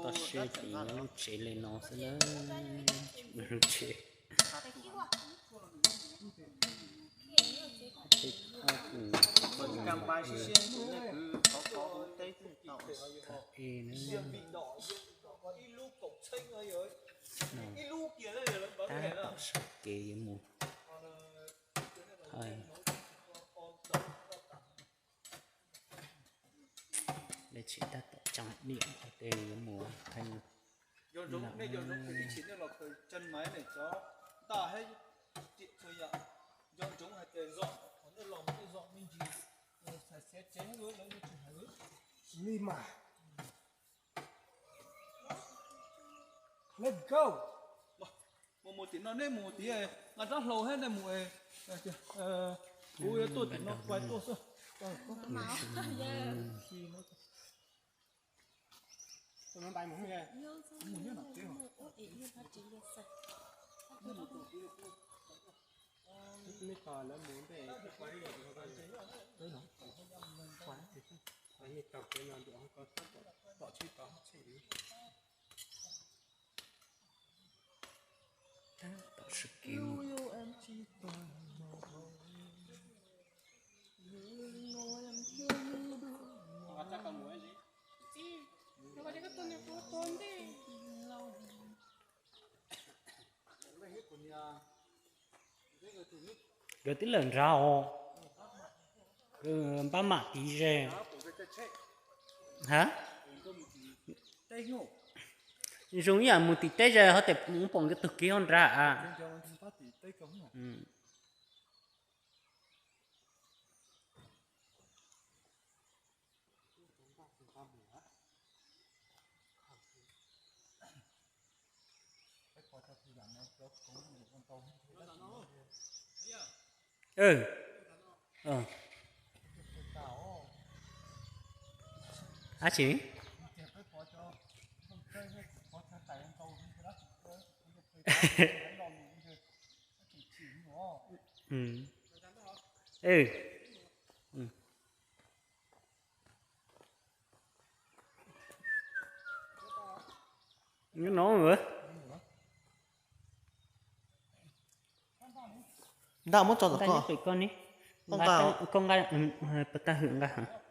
Toj siab ces nyob lub tsev li no xwb na, tsis muaj lub tsev. Thaum e na, tab tom sawv kev yuav mus thaij. Lawv tseem tab tom tseem niam tes yuav mus thaij. Li mas. Let's go. Mus mus tim no, nej mus tim nqa rab hlau thiab nej mus. Kuv yuav tuaj tim no pais tuaj xwb. Tab tom sawv kev mus. Nkawd twb lawm nrad os. Npab mam tiv ze. Ha? Zoo ib yam mus tim teb ze ho tes mus pom nkawd tug kev hauv nrad. Ab tsi? Nyob no. Ntaj muab tso tom koj. Koj nqa, koj nqa, pas tag hwm nqa heev.